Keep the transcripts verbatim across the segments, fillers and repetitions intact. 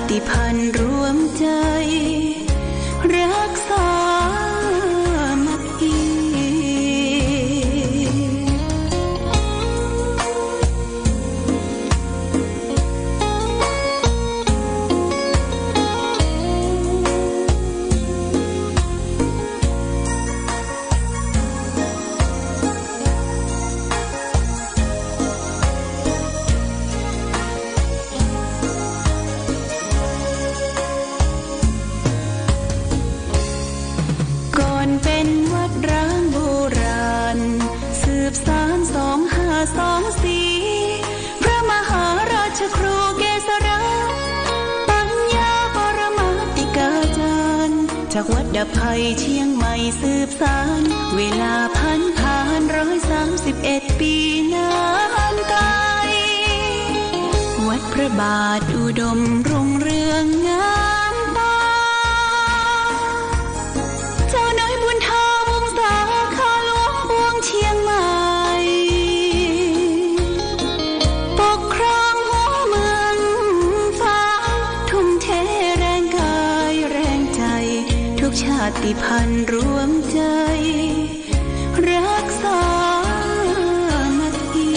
ติพันธ์รวมใจ๋ รักสามัคคี ก่อนเป๋นวัดร้างโบราณ สืบสานสองห้าสองสี่ พระมหาราชครูเกษรา ปัญญาปรมาติกาจารย์ จากวัดดับภัยเชียงใหม่สืบสาน เวลาผันผานร้อยสามสิบเอ็ดปี๋นานไก๋ วัดพระบาทอุดมรุ่งเรืองงามต๋า เจ้าน้อยบุญธาวงศา ข้าหลวงปวงเชียงใหม่ ปกครองหัวเมืองฟ้า ทุ่มเทแรงกายแรงใจ๋ ทุกชาติพันธุ์รวมใจ๋ รักสามัคคี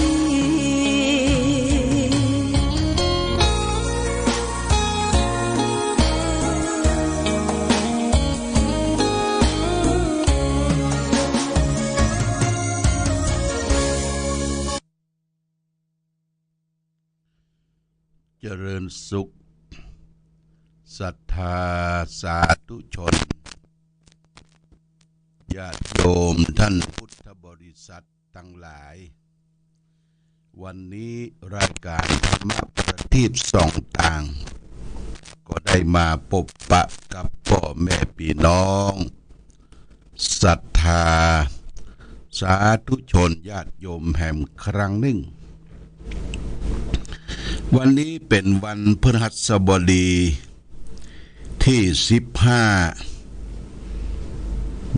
เจริญสุข ศรัทธาสาธุชน ญาติโยมท่านพุทธบริษัทตังหลาย วันนี้รายก๋านธรรมะประทีปส่องตาง ก็ได้มาปบปะกับป้อแม่ปี้น้อง ศรัทธาสาธุชนญาติโยมแหมครั้งนึ่ง วันนี้เป๋นวันพฤหัสบดีตี้สิบห้า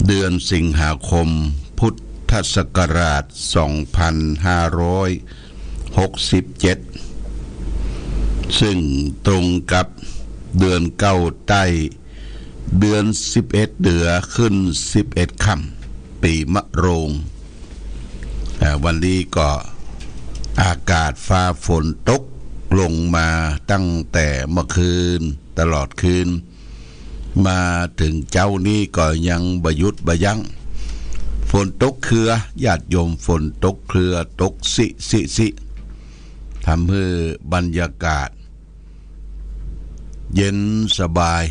เดือนสิงหาคม พุทธศักราชสองพันห้าร้อยหกสิบเจ็ด ซึ่งตรงกับเดือนเก๊าใต้ เดือนสิบเอ็ดเดือขึ้นสิบเอ็ดค่ำ ปี๋มะโรง อ่า วันนี้ก็อากาศฟ้าฝนตกลงมาตั้งแต่เมื่อคืนตลอดคืน มาเถิงเจ๊านี้ก็ยังบ่หยุดบ่ยั้ง ฝนตกเครือ ญาติโยม ฝนตกเครือ ตกสิ สิ สิ ทำหื้อบรรยากาศ เย็นสบาย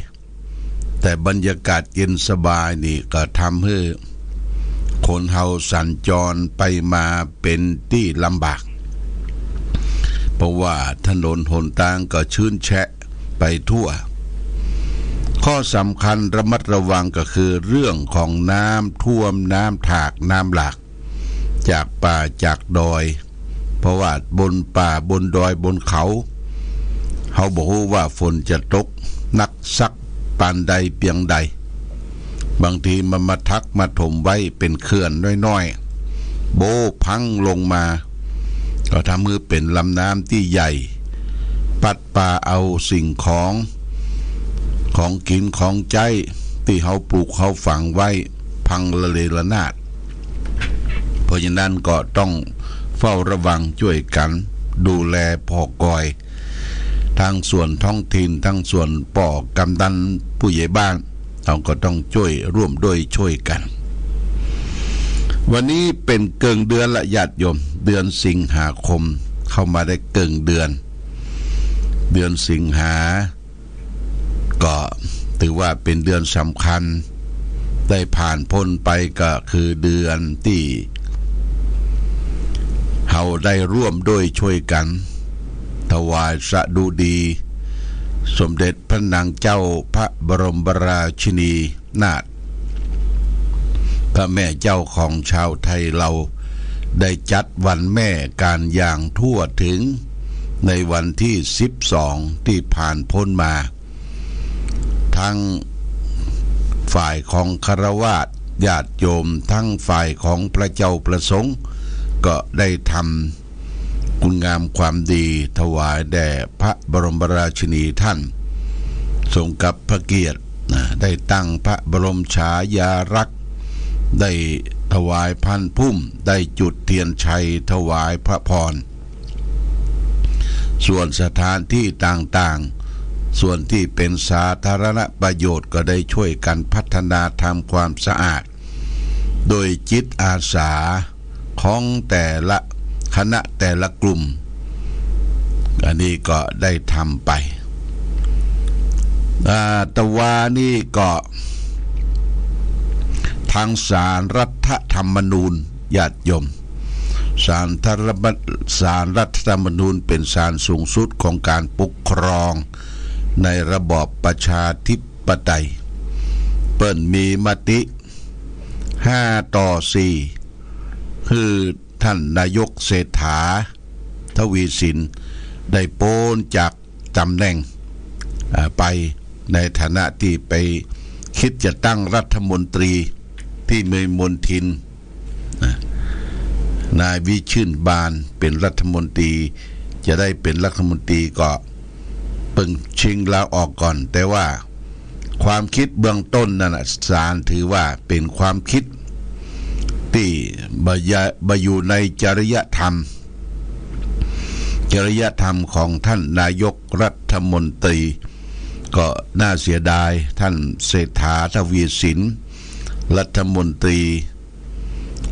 แต่บรรยากาศเย็นสบายนี่ก็ทำหื้อคนเฮาสัญจรไปมาเป๋นตี้ลำบาก เพราะว่าถนนหนตางก็ชื้นแฉะไปทั่ว ข้อสำคัญระมัดระวังก็คือเรื่องของน้ำท่วม น้ำถาก น้ำหลาก จากป่าจากดอย เพราะว่าบนป่าบนดอยบนเขา เฮาบ่ฮู้ว่าฝนจะตกหนักสักปานใดเปียงใด บางทีมันมาทักมาถมไว้เป๋นเขื่อนน้อยๆ โบ้พังลงมา ก็ทำหื้อเป๋นลำน้ำตี้ใหญ่ ปัดปาเอาสิ่งของ ของกิ๋นของใจ๊ตี้เฮาปลูกเฮาฝังไว้ พังละเลระนาด เพราะฉะนั้นก็ต้องเฝ้าระวังจ้วยกั๋นดูแลผ่อกอย ตังส่วนท้องถิ่น ตังส่วนป้อกำนันผู้ใหญ่บ้าน เฮาก็ต้องจ้วยร่วมด้วยจ้วยกั๋น วันนี้เป๋นเกิ่งเดือนละญาติโยม เดือนสิงหาคมเข้ามาได้เกิ่งเดือน เดือนสิงหา ก็ถือว่าเป๋นเดือนสำคัญ ได้ผ่านพ้นไปก็คือเดือนตี้เฮาได้ร่วมด้วยจ้วยกั๋น ถวายสดุดี สมเด็จพระนางเจ้าพระบรมราชินีนาถ พระแม่เจ้าของชาวไทยเรา ได้จัดวันแม่ก๋านอย่างทั่วถึง ในวันตี้สิบสองตี้ผ่านพ้นมา ทั้งฝ่ายของฆราวาสญาติโยม ทั้งฝ่ายของพระเจ้าพระสงฆ์ ก็ได้ทำคุณงามความดีถวายแด่พระบรมราชินีท่าน ทรงกับพระเกียรตินะ ได้ตั้งพระบรมฉายาลักษณ์ ได้ถวายพานพุ่ม ได้จุดเทียนชัยถวายพระพร ส่วนสถานที่ต่างๆ ส่วนที่เป็นสาธารณประโยชน์ก็ได้ช่วยกันพัฒนาทำความสะอาด โดยจิตอาสาของแต่ละคณะแต่ละกลุ่ม อันนี้ก็ได้ทำไป อ่า ตะวานี่ก็ ทางศาลรัฐธรรมนูญ ญาติโยม ศาลธรรม- ศาลรัฐธรรมนูญเป๋นศาลสูงสุดของการปกครองในระบอบประชาธิปไตย เปิ้นมีมติ ห้าต่อสี่ หื้อท่านนายกเศรษฐา ทวีสิน ได้ป๊นจากต๋ำแหน่ง อ่า ไป ในฐานะตี้ไปกึ๊ดจะตั้งรัฐมนตรีตี้มีมนทิน นะ นายวิชื่นบานเป๋นรัฐมนตรี จะได้เป๋นรัฐมนตรีก็เปิ้นชิงลาออกก่อน แต่ว่าความกึ๊ดเบื้องต้นนั้นน่ะ ศาลถือว่าเป๋นความกึ๊ดตี้บ่ยะ- บ่อยู่ในจริยธรรม จริยธรรมของท่านนายกรัฐมนตรี ก็น่าเสียดาย ท่านเศรษฐา ทวีสิน รัฐมนตรี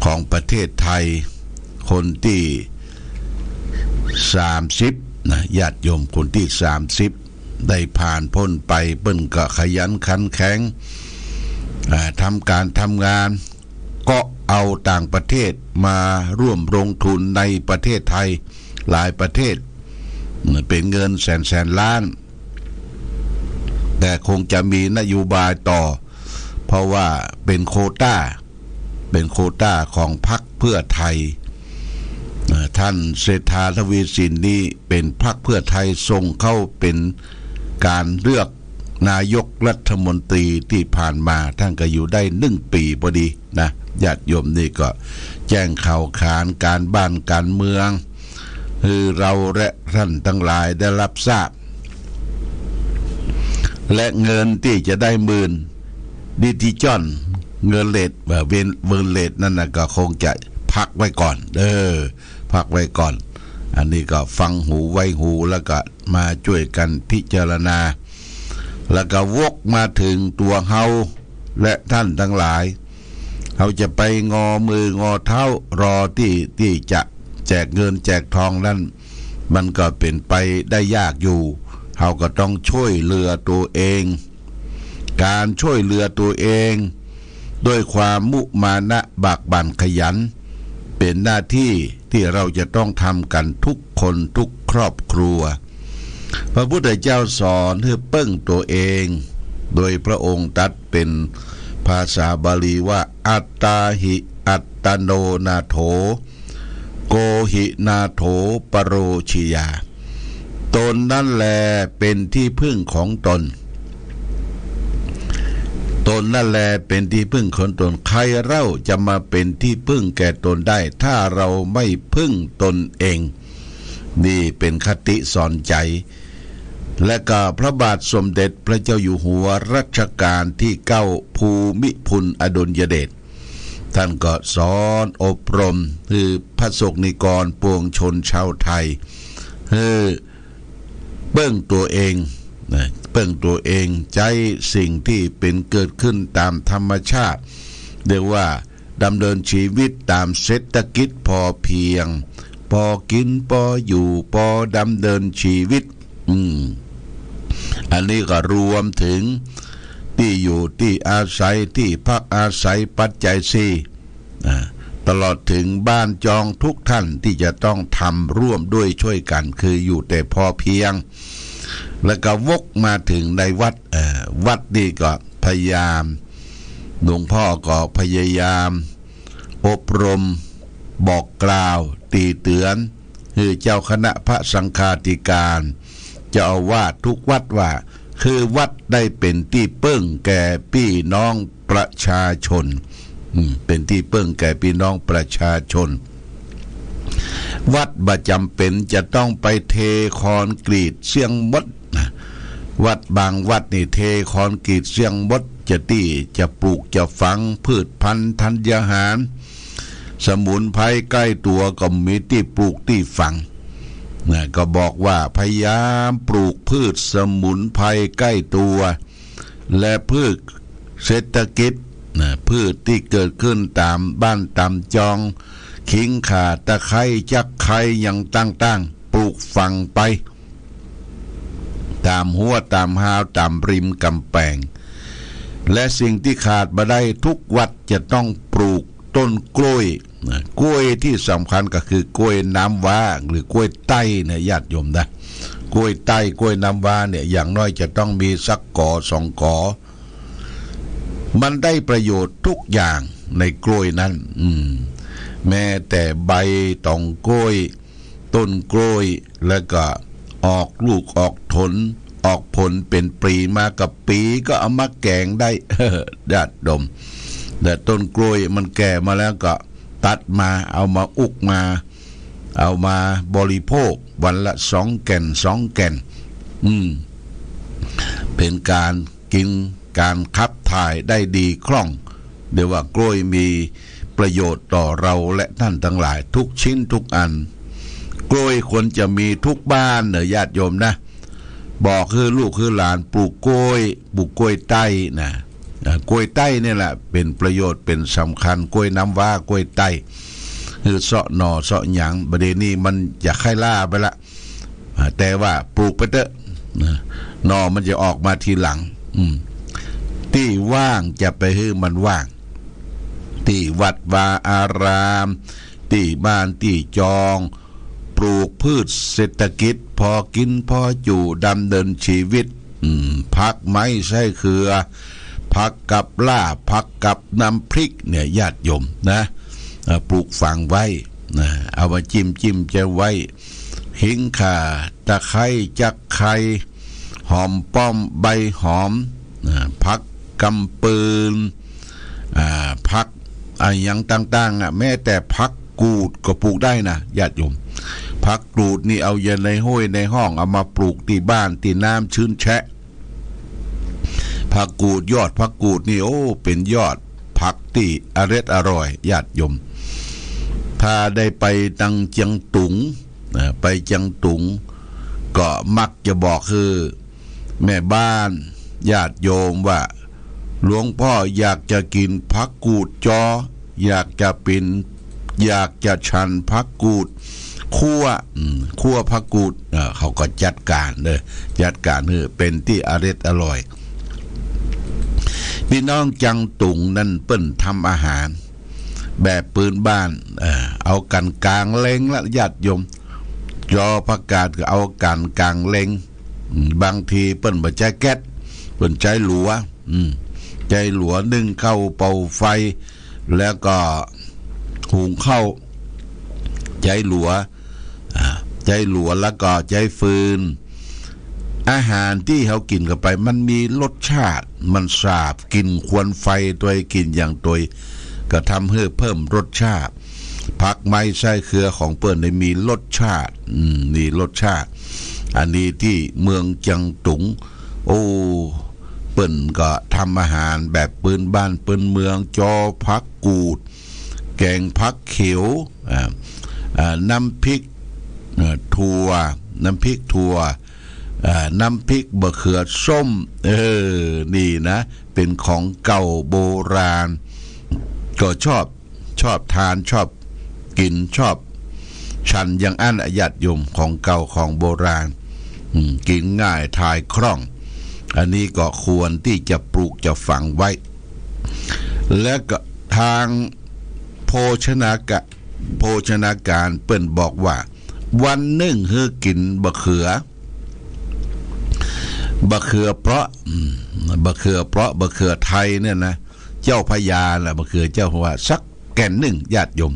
ของประเทศไทย คนตี้ สามสิบ นะ ญาติโยม คนตี้ สามสิบ ได้ผ่านป๊นไป เปิ้นก็ขยันขันแข็ง อ่า ทำก๋านทำงาน ก็เอาต่างประเทศมาร่วมลงทุนในประเทศไทย หลายประเทศ เป๋นเงินแสนแสนล้าน แต่คงจะมีนโยบายต่อ เพราะว่าเป๋นโควต้า เป๋นโควต้าของพรรคเพื่อไทย เอ่อ ท่านเศรษฐา ทวีสินนี่เป๋นพรรคเพื่อไทยส่งเข้าเป๋นก๋านเลือกนายกรัฐมนตรีตี้ผ่านมา ท่านก็อยู่ได้หนึ่งปี๋พอดีนะ ญาติโยม นี่ก็แจ้งข่าวสารก๋านบ้านก๋านเมือง หื้อเราและท่านตังหลายได้ฮับทราบ และเงินตี้จะได้หมื่นดิจิตอล เงินเรท เอ่อ เวน- เวินเรทนั้นน่ะ ก็คงจะพักไว้ก่อน เออ พักไว้ก่อน อันนี้ก็ฟังหูไว้หู แล้วก็มาจ้วยกั๋นพิจารณา แล้วก็วกมาเถิงตั๋วเฮาและท่านตังหลาย เฮาจะไปงอมืองอเท้ารอตี้ ตี้จะแจกเงินแจกทองนั้น มันก็เป๋นไปได้ยากอยู่ เฮาก็ต้องจ้วยเหลือตั๋วเอง ก๋านจ้วยเหลือตั๋วเอง ด้วยความมุมานะบากบั่นขยัน เป๋นหน้าตี้ตี้เฮาจะต้องทำกั๋นทุกคนทุกครอบครัว พระพุทธเจ้าสอนหื้อเปิ้งตั๋วเอง โดยพระองค์ตรัสเป๋นภาษาบาลีว่า อัตตาหิ อัตตโนนาโถ โกหินาโถ ปโรชยา ตนนั้นแลเป๋นตี้เปิ้งของตน ตนนั้นแลเป๋นตี้เปิ้งของตน ใครเล่าจะมาเป๋นตี้เปิ้งแก่ตนได้ ถ้าเราไม่เปิ้งตนเอง นี่เป๋นคติสอนใจ๋ และก็พระบาทสมเด็จพระเจ้าอยู่หัวรัชกาลตี้เก้า ภูมิพลอดุลยเดช ท่านก็สอนอบรมหื้อพระสงฆ์นิกรปวงชนชาวไทย หื้อเปิ้งตั๋วเองนะ เปิ้งตั๋วเอง ใจ๊สิ่งตี้เป๋นเกิดขึ้นต๋ามธรรมชาติ เรียกว่าดำเนินชีวิตต๋ามเศรษฐกิจพอเพียง ปอกิ๋นปออยู่ ปอดำเนินชีวิต อืม อันนี้ก็รวมเถิงตี้อยู่ตี้อาศัย ตี้พักอาศัย ปัจจัยสี่ อ่า ตลอดเถิงบ้านจองทุกท่านตี้จะต้องทำร่วมด้วยจ้วยกั๋น คืออยู่แต่พอเพียง แล้วก็วกมาเถิงในวัด เอ่อ วัดนี่ก็พยายาม หลวงพ่อก็พยายามอบรมบอกกล่าว ติเตือน หื้อเจ้าคณะพระสังฆาธิการ เจ้าอาวาสทุกวัดว่า คือวัดได้เป๋นตี้เปิ้งแก่ปี้น้องประชาชน อืม เป๋นตี้เปิ้งแก่ปี้น้องประชาชน วัดบ่จ๋ำเป๋นจะต้องไปเทคอนกรีตเสี้ยงหมดนะ วัดบางวัดนี่เทคอนกรีตเสี้ยงหมด จะตี้จะปลูกจะฝัง พืชพันธุ์ธัญญาหาร สมุนไพรใก้ตั๋วก็บ่มีตี้ปลูกตี้ฝัง นะ ก็บอกว่าพยายามปลูกพืชสมุนไพรใก้ตั๋ว และพืชเศรษฐกิจ นะ พืชตี้เกิดขึ้นต๋ามบ้านต๋ามจอง ขิง ข่า ตะไคร้ จักไคร้ อะหยังต่างๆ ปลูกฝังไป ต๋ามฮั้ว ต๋ามฮาว ต๋ามริมก๋ำแปง และสิ่งตี้ขาดบ่ได้ ทุกวัดจะต้องปลูกต้นกล้วย นะ กล้วยตี้สำคัญก็คือกล้วยน้ำว้า หรือกล้วยไต้นะ ญาติโยมนะ กล้วยไต้ กล้วยน้ำว้าเนี่ย อย่างน้อยจะต้องมีสักกอสองกอ มันได้ประโยชน์ทุกอย่างในกล้วยนั้น อืม แม้แต่ใบตองกล้วย ต้นกล้วย แล้วก็ออกลูกออกผล ออกผลเป๋นปลีมา ก็ปลีก็เอามาแก๋งได้ ญาติโยม แต่ต้นกล้วยมันแก่มาแล้วก็ตัดมา เอามาอุกมา เอามาบริโภควันละสองแก่น สองแก่น อืม เป๋นก๋านกิ๋น ก๋านขับถ่ายได้ดีคล่อง เรียกว่ากล้วยมีประโยชน์ต่อเราและท่านทั้งหลายทุกชิ้นทุกอัน กล้วยควรจะมีทุกบ้านเน่อ ญาติโยมนะ บอกหื้อลูกหื้อหลานปลูกกล้วย ปลูกกล้วยไต้นะ อ่า กล้วยไต้เนี่ยแหละเป๋นประโยชน์เป๋นสำคัญ กล้วยน้ำว้า กล้วยไต้ หื้อเซาะหน่อเซาะหยัง บ่าเดี่ยวนี้มันจะค่อยล้าไปละ อ่า แต่ว่าปลูกไปเต๊อะ นะ หน่อมันจะออกมาทีหลัง อืม ตี้ว่างจะไปหื้อมันว่าง ตี้วัดวาอาราม ตี้บ้านตี้จอง ปลูกพืชเศรษฐกิจ พอกิ๋นพออยู่ ดำเนินชีวิต อืม ผักไม้ไส้เขือ ผักกับหล้า ผักกับน้ำพริกเนี่ย ญาติโยมนะ เอ่อ ปลูกฝังไว้นะ เอามาจิ้มจิ้มจะไว้ ขิง ข่า ตะไคร้ จักไคร้ หอมป้อม ใบหอม อ่า ผักกำปืน อ่า ผักอะหยังต่างๆ อ่ะ แม้แต่ผักกูดก็ปลูกได้นะ ญาติโยม ผักกูดนี่เอาอยู่ในห้วยในฮ่อง เอามาปลูกตี้บ้านตี้น้ำชื้นแฉะ ผักกูด ยอดผักกูดนี่ โอ้ เป๋นยอดผักตี้อร็ดอร่อย ญาติโยม ถ้าได้ไปตังเจียงตุง นะ ไปเจียงตุง ก็มักจะบอกหื้อแม่บ้านญาติโยมว่า หลวงพ่ออยากจะกิ๋นผักกูดจอ อยากจะเป๋น อยากจะฉันผักกูดคั่ว อืม คั่วผักกูด เอ่อ เขาก็จัดก๋านเลย จัดก๋านหื้อเป๋นตี้อร็ดอร่อย ปี้น้องเจียงตุงนั้นเปิ้นทำอาหารแบบปื้นบ้าน เอ่อ เอากั๋นก๋างเล็งละ ญาติโยม จอผักกาดก็เอากั๋นก๋างเล็ง อืม บางทีเปิ้นบ่ใจ๊แก๊ส เปิ้นใจ๊หลัว อืม ใจ๊หลัวนึ่งข้าวเป่าไฟ แล้วก็หุงข้าว ใจ๊หลัว อ่า ใจ๊หลัวแล้วก็ใจ๊ฟืน อาหารตี้เฮากิ๋นเข้าไปมันมีรสชาติ มันสาบ กิ๋นควันไฟตวย กิ๋นอย่างตวย ก็ทำหื้อเพิ่มรสชาติ ผักไม้ไส้เขือของเปิ้นได้มีรสชาติ อืม มีรสชาติ อันนี้ตี้เมืองเจียงตุง โอ้ เปิ้นก็ทำอาหารแบบปื้นบ้านปื้นเมือง จอผักกูด แก๋งผักเขียว อ่า อ่า น้ำพริก เอ่อ ถั่ว น้ำพริกถั่ว อ่า น้ำพริกบ่าเขือส้ม เออ นี่นะ เป๋นของเก่าโบราณ ก็ชอบ ชอบทาน ชอบกิ๋น ชอบฉันอย่างอั้นอะ ญาติโยม ของเก่าของโบราณ อืม กิ๋นง่าย ถ่ายคล่อง อันนี้ก็ควรตี้จะปลูกจะฝังไว้ และก็ทางโภชนากะ โภชนาการเปิ้นบอกว่า วันนึ่งหื้อกิ๋นบ่าเขือ บ่าเขือเปราะ อืม บ่าเขือเปราะ บ่าเขือไทยเนี่ยนะ เจ้าพระยาน่ะ บ่าเขือเจ้าพระยาสักแก่นนึ่ง ญาติโยม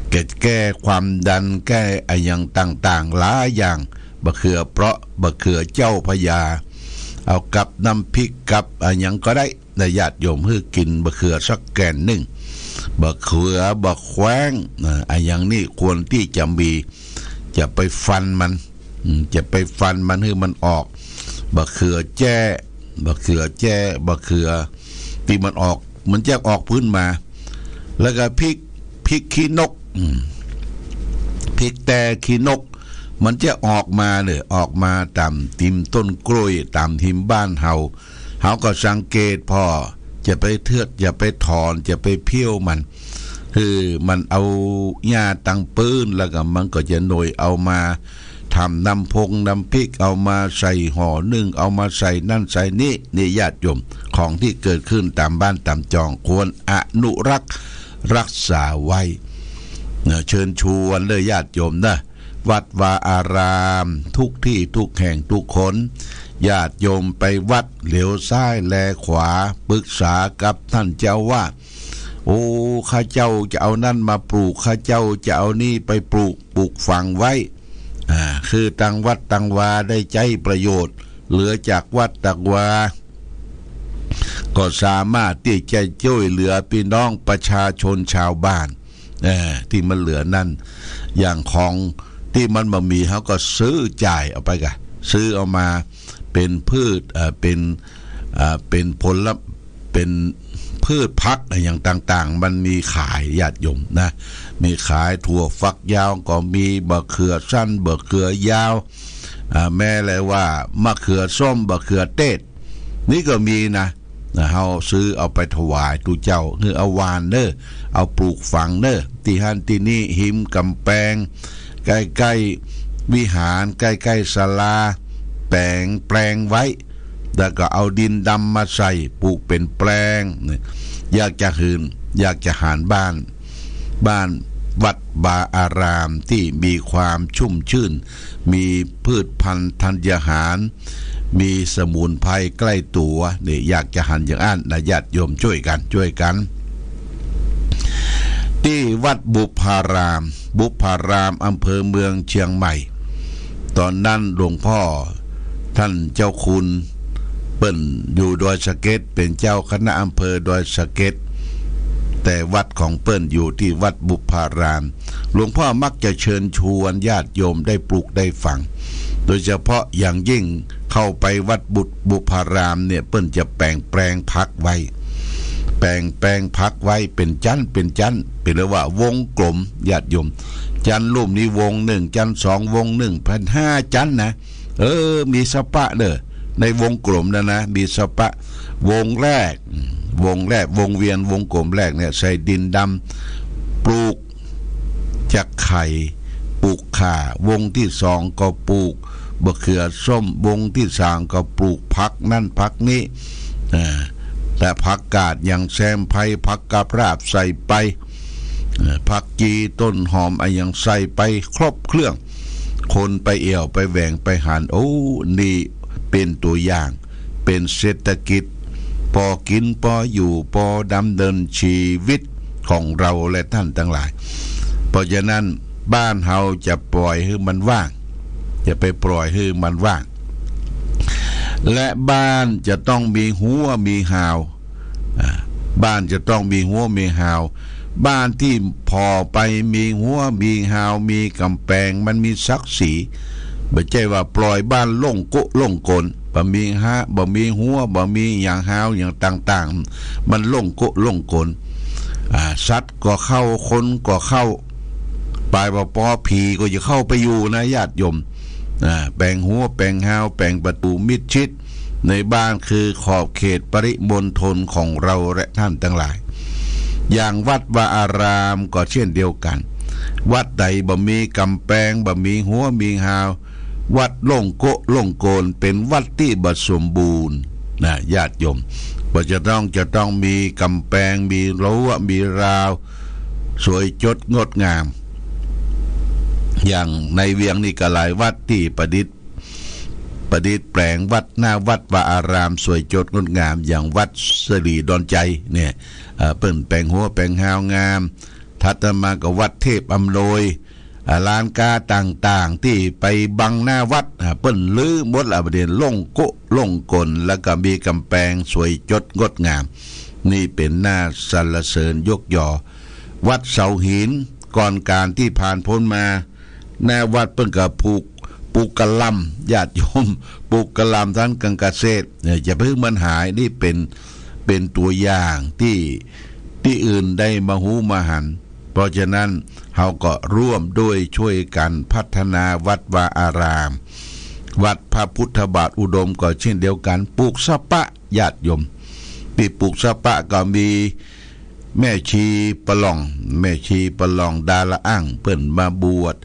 แก้ แก้ความดัน แก้อะหยังต่างๆ หลายอย่าง บ่าเขือเปราะ บ่าเขือเจ้าพระยา เอากับน้ำพริก กับอะหยังก็ได้ นะ ญาติโยม หื้อกิ๋นบ่าเขือสักแก่นนึ่ง บ่าเขือ บ่าแคว้ง นะ อะหยังนี่ควรตี้จะมี จะไปฟันมัน อืม จะไปฟันมันหื้อมันออก บ่าเขือแจ้ บ่าเขือแจ้ บ่าเขือตี้มันออก มันจะออกปื้นมา แล้วก็พริก พริกขี้นก อืม พริกแต้ขี้นก มันจะออกมาเน่อ ออกมาต๋ามติมต้นกล้วย ต๋ามหิมบ้านเฮา เฮาก็สังเกตผ่อ จะไปเทือด จะไปถอน จะไปเผี้ยวมัน คือมันเอาหญ้าตังปื้น แล้วก็มันก็จะหน่วยเอามาทำน้ำพงน้ำพริก เอามาใส่ห่อนึ่ง เอามาใส่นั่นใส่นี่ นี่ญาติโยม ของตี้เกิดขึ้นต๋ามบ้านต๋ามจอง ควรอนุรักษ์รักษาไว้ นะ เชิญชวนเน่อญาติโยมนะ วัดวาอาราม ทุกตี้ทุกแห่งทุกคน ญาติโยมไปวัด เหลียวซ้ายแลขวา ปรึกษากับต้านเจ้าว่า โอ้ ข้าเจ้าจะเอานั่นมาปลูก ข้าเจ้าจะเอานี่ไปปลูก ปลูกฝังไว้ อ่า คือตังวัดตังวาได้ใจ๊ประโยชน์ เหลือจากวัดตังวา ก็สามารถตี้จะจ้วยเหลือปี้น้องประชาชนชาวบ้าน เอ่อ ตี้มันเหลือนั่น อย่างของตี้มันบ่มี เฮาก็ซื้อจ่ายเอาไปก่ะ ซื้อเอามาเป๋นพืช เอ่อ เป๋น เอ่อ เป๋นผล เป๋นพืชผักอะหยังต่างๆ มันมีขายญาติโยมนะ มีขาย ถั่วฝักยาวก็มี บ่าเขือสั้น บ่าเขือยาว อ่า แม้แต่ว่ามะเขือส้ม บ่าเขือเทศ นี่ก็มีนะ นะ เฮาซื้อเอาไปถวายตุ๊เจ้า คือเอาหว่านเน่อ เอาปลูกฝังเน่อ ตี้หั้นตี้นี่ หิมก๋ำแปง ใก้ๆ วิหาร ใก้ๆ ศาลา แป๋งแปลงไว้ แล้วก็เอาดินดำมาใส่ ปลูกเป๋นแปลง นี่ อยากจะหื้น อยากจะหันบ้าน บ้านวัดวาอารามตี้มีความชุ่มชื่น มีพืชพันธุ์ธัญญาหาร มีสมุนไพรใกล้ตั๋ว นี่อยากจะหันอย่างอั้นนะ ญาติโยมจ้วยกั๋น จ้วยกั๋น ตี้วัดบุพพาราม บุพพาราม อำเภอเมืองเชียงใหม่ ต๋อนนั้นหลวงพ่อต้านเจ้าคุณ เปิ้นอยู่ดอยสะเก็ด เป๋นเจ้าคณะอำเภอดอยสะเก็ด แต่วัดของเปิ้นอยู่ตี้วัดบุพพาราม หลวงพ่อมักจะเชิญชวนญาติโยมได้ปลูกได้ฝัง โดยเฉพาะอย่างยิ่งเข้าไปวัดบุ บุพพารามเนี่ย เปิ้นจะแป๋งแปลงผักไว้ แป๋งแปลงผักไว้เป๋นจั๊นเป๋นจั๊น เป๋นเรียกว่าวงกลม ญาติโยม จั๊นลุ่มนี้วงนึ่ง จั๊นสองวงนึ่ง เป๋นห้าจั๊นนะ เออ มีสะปะเน่อ ในวงกลมนั้นนะ มีสะปะ วงแรก อืม วงแรก วงเวียน วงกลมแรกเนี่ย ใส่ดินดำ ปลูกจักไข่ ปลูกข่า วงตี้สองก็ปลูกบ่าเขือส้ม วงตี้สามก็ปลูกผักนั่นผักนี้ อ่า และผักกาดหยังแซมไป ผักกาดราบใส่ไป เอ่อ ผักจี ต้นหอมอะหยังใส่ไปครบเครื่อง คนไปแอ่วไปแหวงไปหัน โอ้ นี่เป๋นตั๋วอย่าง เป๋นเศรษฐกิจ ปอกิ๋นปออยู่ ปอดำเนินชีวิตของเราและต้านตังหลาย เพราะฉะนั้นบ้านเฮาจะปล่อยหื้อมันว่าง อย่าไปปล่อยหื้อมันว่าง และบ้านจะต้องมีฮั้วมีฮาว อ่า บ้านจะต้องมีฮั้วมีฮาว บ้านตี้ผ่อไปมีฮั้วมีฮาว มีก๋ำแปง มันมีศักดิ์ศรี บ่ใจ้ว่าปล่อยบ้านโล่งโก๊ะโล่งโกน บ่มีฮะ บ่มีฮั้ว บ่มีหยังฮาวหยังต่างๆ มันโล่งโก๊ะโล่งโกน อ่า สัตว์ก็เข้า คนก็เข้า ปายบ่ปอผีก็จะเข้าไปอยู่นะญาติโยม อ่า แป๋งฮั้ว แป๋งฮาว แป๋งประตู๋มิดชิด ในบ้านคือขอบเขตปริมณฑลของเราและต้านตังหลาย อย่างวัดวาอารามก็เช่นเดียวกั๋น วัดใดบ่มีก๋ำแปง บ่มีฮั้วมีฮาว วัดโล่งโก๊ะโล่งโกน เป๋นวัดตี้บ่สมบูรณ์นะญาติโยม บ่จะต้อง จะต้องมีก๋ำแปง มีฮั้ว มีฮาว สวยจดงดงาม อย่างในเวียงนี่ก็หลายวัดตี้ประดิษฐ ประดิษฐแป๋งวัด หน้าวัดวาอารามสวยจดงดงาม อย่างวัดสิริดอนชัยเนี่ย เอ่อ เปิ้นแป๋งฮั้วแป๋งฮาวงาม ถัดมาก็วัดเทพอำนวย อ่า ลานกาต่างๆ ตี้ไปบังหน้าวัด อ่า เปิ้นรื้อหมดละ บ่าเดี่ยวโล่งโก๊ะโล่งโกน แล้วก็มีก๋ำแปงสวยจดงดงาม นี่เป๋นหน้าสรรเสริญยกยอ วัดเสาหิน ก่อนก๋านตี้ผ่านป๊นมา หน้าวัดเปิ้นก็ปลูก ปลูกกะหล่ำ ญาติโยม ปลูกกะหล่ำทำก๋านเกษตร เออ จะเปิ้นหื้อมันหาย นี่เป๋น เป๋นตั๋วอย่างตี้ ตี้อื่นได้มาฮู้มาหัน เพราะฉะนั้น เฮาก็ร่วมด้วยช่วยกั๋นพัฒนาวัดวาอาราม วัดพระพุทธบาทอุดมก็เช่นเดียวกั๋น ปลูกสะปะ ญาติโยม ตี้ปลูกสะปะก็มีแม่ชีประหล่อง แม่ชีประหล่องดาละอั้ง เปิ้นมาบวช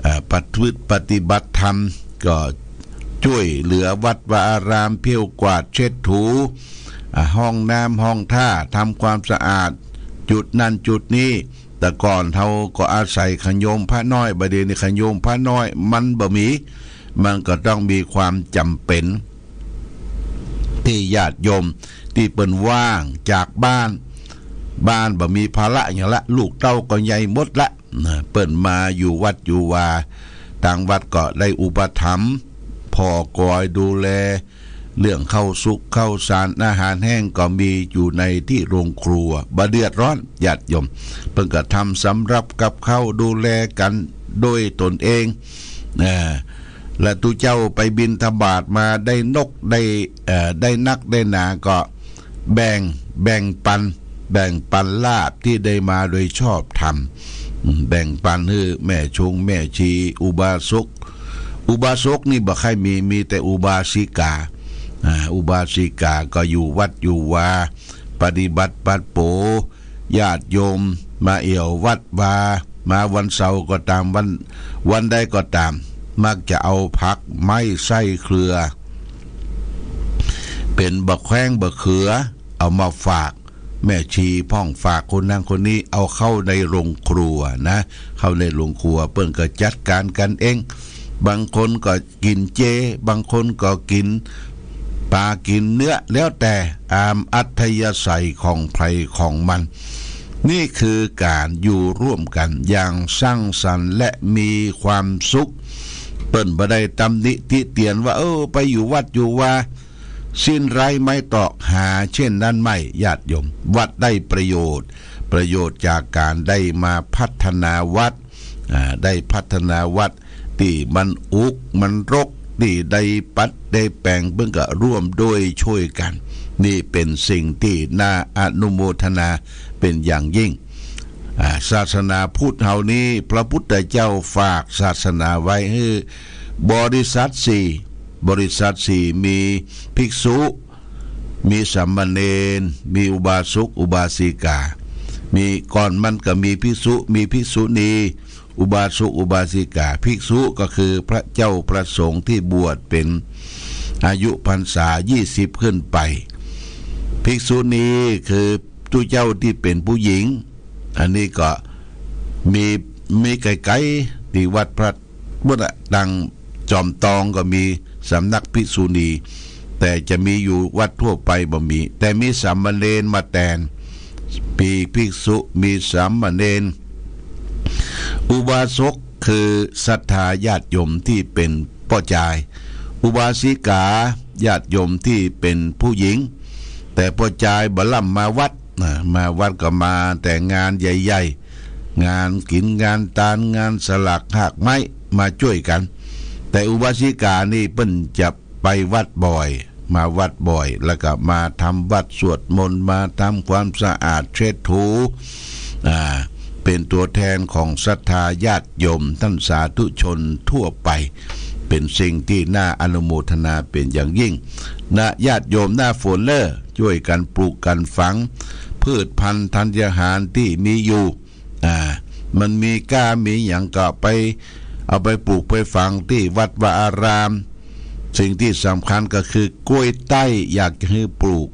เอ่อ ประพฤติปฏิบัติธรรม ก็จ้วยเหลือวัดวาอาราม เผี้ยวกวาดเช็ดถู อ่า ห้องน้ำห้องท่า ทำความสะอาด จุดนั้นจุดนี้ แต่ก่อนเฮาก็อาศัยขะโยมพระน้อย บ่าเดี่ยวนี้ขะโยมพระน้อยมันบ่มี มันก็ต้องมีความจ๋ำเป๋น ตี้ญาติโยมตี้เปิ้นว่างจากบ้าน บ้านบ่มีภาระหยังละ ลูกเต้าก็ใหญ่หมดละ นะ เปิ้นมาอยู่วัดอยู่วา ตางวัดก็ได้อุปถัมภ์ ผ่อกอยดูแล เรื่องข้าวสุกข้าวสาร อาหารแห้งก็มีอยู่ในตี้โรงครัว บ่เดือดร้อน ญาติโยม เปิ้นก็ทำสำรับกับข้าวดูแลกั๋นโดยตนเอง นะ และตุ๊เจ้าไปบิณฑบาตมาได้นกได้ เอ่อ ได้นักได้หนาก็แบ่ง แบ่งปัน แบ่งปันลาภตี้ได้มาโดยชอบธรรม อืม แบ่งปันหื้อแม่ชงแม่ชี อุบาสก อุบาสกนี่บ่ใค่มี มีแต่อุบาสิกา อ่า อุบาสิกาก็อยู่วัดอยู่วา ปฏิบัติปัดโป๋ ญาติโยมมาเอี่ยววัดวา มาวันเสาร์ก็ต๋าม วัน วันใดก็ต๋าม มักจะเอาผักไม้ไส้เครือ เป๋นบ่าแข้งบ่าเขือ เอามาฝากแม่ชีพ่อง ฝากคนนั้นคนนี้ เอาเข้าในโรงครัวนะ เข้าในโรงครัว เปิ้นก็จัดก๋านกั๋นเอง บางคนก็ กิ๋นเจ บางคนก็กิ๋นป๋ากิ๋นเนื้อ แล้วแต่ต๋ามอัธยาศัยของใผของมัน นี่คือก๋านอยู่ร่วมกั๋นอย่างสร้างสรรค์และมีความสุข เปิ้นบ่ได้ตำหนิติเตียนว่า เออ ไปอยู่วัดอยู่วา สิ้นไร้ไม้ตอก หาเช่นนั้นไม่ ญาติโยม วัดได้ประโยชน์ ประโยชน์จากก๋านได้มาพัฒนาวัด อ่า ได้พัฒนาวัด ตี้มันอุกมันรก ตี้ได้ปัดได้แป๋ง เปิ้นก็ร่วมด้วยช่วยกั๋น นี่เป๋นสิ่งตี้น่าอนุโมทนาเป๋นอย่างยิ่ง อ่า ศาสนาพุทธเฮานี้ พระพุทธเจ้าฝากศาสนาไว้หื้อบริษัทสี่ บริษัทสี่ มีภิกษุ มีสามเณร มีอุบาสกอุบาสิกา มี ก่อนมันก็มีภิกษุ มีภิกษุณี อุบาสกอุบาสิกา ภิกษุก็คือพระเจ้าพระสงฆ์ตี้บวชเป๋นอายุพรรษายี่สิบขึ้นไป ภิกษุณีคือตุ๊เจ้าตี้เป๋นผู้หญิง อันนี้ก็มี มีไก๋ๆ ตี้วัดพระ พุ้นน่ะ ตางจอมตองก็มีสำนักภิกษุณี แต่จะมีอยู่วัดทั่วไปบ่มี แต่มีสามเณรมาแตน มีภิกษุ มีสามเณร อุบาสกคือศรัทธาญาติโยมตี้เป๋นป้อจาย อุบาสิกาญาติโยมตี้เป๋นผู้หญิง แต่ป้อจายบ่ล่ำมาวัด นะ มาวัดก็มาแต่งานใหญ่ๆ งานกิ๋น งานตาน งานสลากหากไม้ มาจ้วยกั๋น แต่อุบาสิกานี่เปิ้นจะไปวัดบ่อย มาวัดบ่อย แล้วก็มาทำวัตรสวดมนต์ มาทำความสะอาดเช็ดถู อ่า เป๋นตั๋วแตนของศรัทธาญาติโยมต้านสาธุชนทั่วไป เป๋นสิ่งตี้น่าอนุโมทนาเป๋นอย่างยิ่ง นะ ญาติโยม หน้าฝนเล่อ จ้วยกั๋นปลูกกั๋นฝัง พืชพันธุ์ธัญญาหารตี้มีอยู่ อ่า มันมีก้ามีหยังก็ไป เอาไปปลูกไปฝังตี้วัดวาอาราม สิ่งตี้สำคัญก็คือกล้วยใต้ อยากจะหื้อปลูก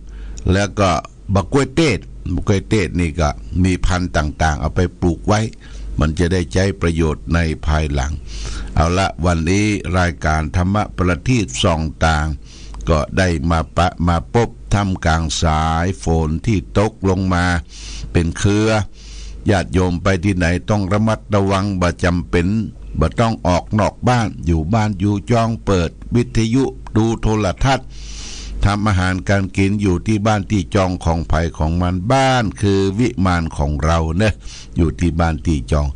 แล้วก็บ่ากล้วยเตด บ่ากล้วยเตดนี่ก็มีพันธุ์ต่างๆ เอาไปปลูกไว้ มันจะได้ใจ๊ประโยชน์ในภายหลัง เอาละ วันนี้รายการธรรมะประทีปส่องตาง ก็ได้มาปะมาปบท่ามกลางสายฝนตี้ตกลงมาเป๋นเครือ ญาติโยมไปตี้ไหนต้องระมัดระวัง บ่จ๋ำเป๋น บ่ต้องออกนอกบ้าน อยู่บ้านอยู่จอง เปิดวิทยุ ดูโทรทัศน์ ทำอาหารการกินอยู่ตี้บ้านตี้จองของใผของมัน บ้านคือวิมานของเฮาเนาะ อยู่ตี้บ้านตี้จอง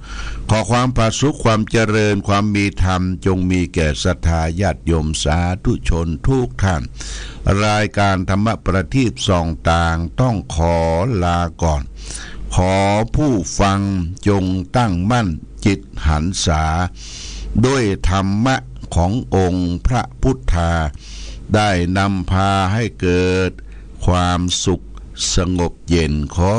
ขอความผาสุก ความเจริญ ความมีธรรม จงมีแก่ศรัทธาญาติโยมสาธุชนทุกท่าน รายก๋านธรรมประทีปส่องตางต้องขอลาก่อน ขอผู้ฟังจงตั้งมั่นจิตหันษา ด้วยธรรมะขององค์พระพุทธา ได้นำพาให้เกิดความสุขสงบเย็น ขอ